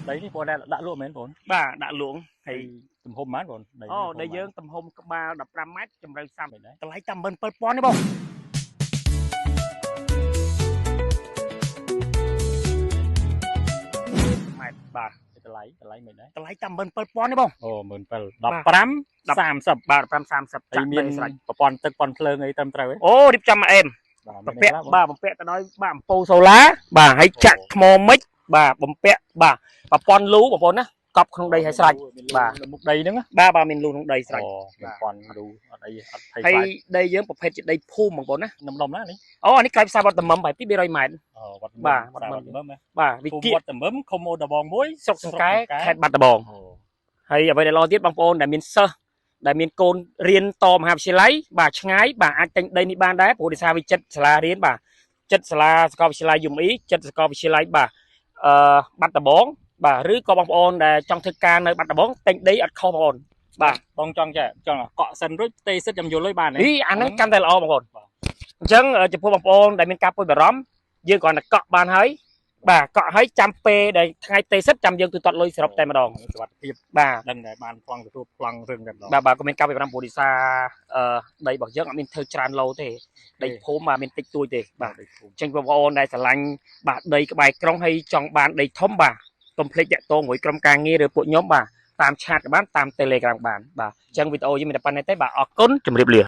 ដីនេះបងដាក់លក់មែនបង បាទដាក់លក់ហើយ ទំហំប៉ុន្មានបងដី អូដីយើងទំហំក្បាល15ម៉ែត្រជម្រៅ30 មែនដែរ តម្លៃតែ17000ទេបងម៉ែត្របាទ តម្លៃមិនដែរ តម្លៃតែ17000ទេបង អូ17000 15 30 បាទ15 30 ហើយមាន ស្រេច ប្រព័ន្ធទឹកប្រព័ន្ធភ្លើងអីត្រឹមត្រូវទេ អូរៀបចំមកអេម បាទ បំពាក់បាទបំពាក់ទៅដោយបាទអំពូលសូឡាបាទហើយចាក់ថ្មមិចបាទបំពាក់បាទប្រព័ន្ធលូបងប្អូនណាកប់ក្នុងដីឲ្យស្រេច បាទ មុខដីហ្នឹង បាទបាទមានលូក្នុងដីស្រេច អូប្រព័ន្ធលូអត់អីអត់ភ័យ ហើយ ខ្លាច ដីយើងប្រភេទជាដីភូមិបងប្អូនណា នំដុំណានេះ អូអានេះក្លៃផ្សារវត្តតមឹមបែប200ម៉ែត្រ អូវត្ត បាទ វត្តមឹមណា បាទវិ ភូមិ គៀ វត្តមឹមឃុំអូដបងមួយ ស្រុកសង្កែខេត្តបាត់ដំបង អូ ហើយអ្វីដែលល្អទៀតបងប្អូនដែលមានសិស្សដែលមានកូនរៀនតមហាវិទ្យាល័យបាទឆ្ងាយបាទអាចទិញដីនេះបានដែរព្រោះដោយសារវាចិត្តសាលារៀនបាទចិត្តសាលាសាកលវិទ្យាល័យ UME ចិត្តសាកលវិទ្យាល័យបាទអឺបាត់ដំបងបាទឬក៏បងប្អូនដែលចង់ធ្វើការនៅបាត់ដំបងទិញដីអត់ខុសបងប្អូនបាទ បងចង់ចេះចង់កក់សិនរួចផ្ទេសិតចាំយល់លុយបានទេ នេះអាហ្នឹងកាន់តែល្អបងប្អូនអញ្ចឹងចំពោះបងប្អូនដែលមានការពុយបារម្ភយើងគ្រាន់តែកក់បានហើយបាទកក់ហើយចាំពេលដែលថ្ងៃទេសិតចាំយើងទូទាត់លុយសរុបតែម្ដង សុវត្ថិភាព បាទ ដឹងតែបានប្លង់ទទួលប្លង់រឿងតែម្ដង បាទបាទក៏មានការពី5ព្រោះឌីសាអឺដីរបស់យើងអត់មានធ្វើច្រើនឡូទេដីភូមិបាទមានតិចតួចទេបាទ ដីភូមិ អញ្ចឹងបងប្អូនដែលស្រឡាញ់បាទដីក្បែរក្រុងហើយចង់បានដីធំបាទកុំភ្លេចតាក់ទងមួយក្រុមការងារឬពួកខ្ញុំបាទតាមឆាតក៏បានតាម Telegram បានបាទអញ្ចឹងវីដេអូយើងមានតែប៉ុណ្្នេះទេបាទអរគុណជម្រាបលា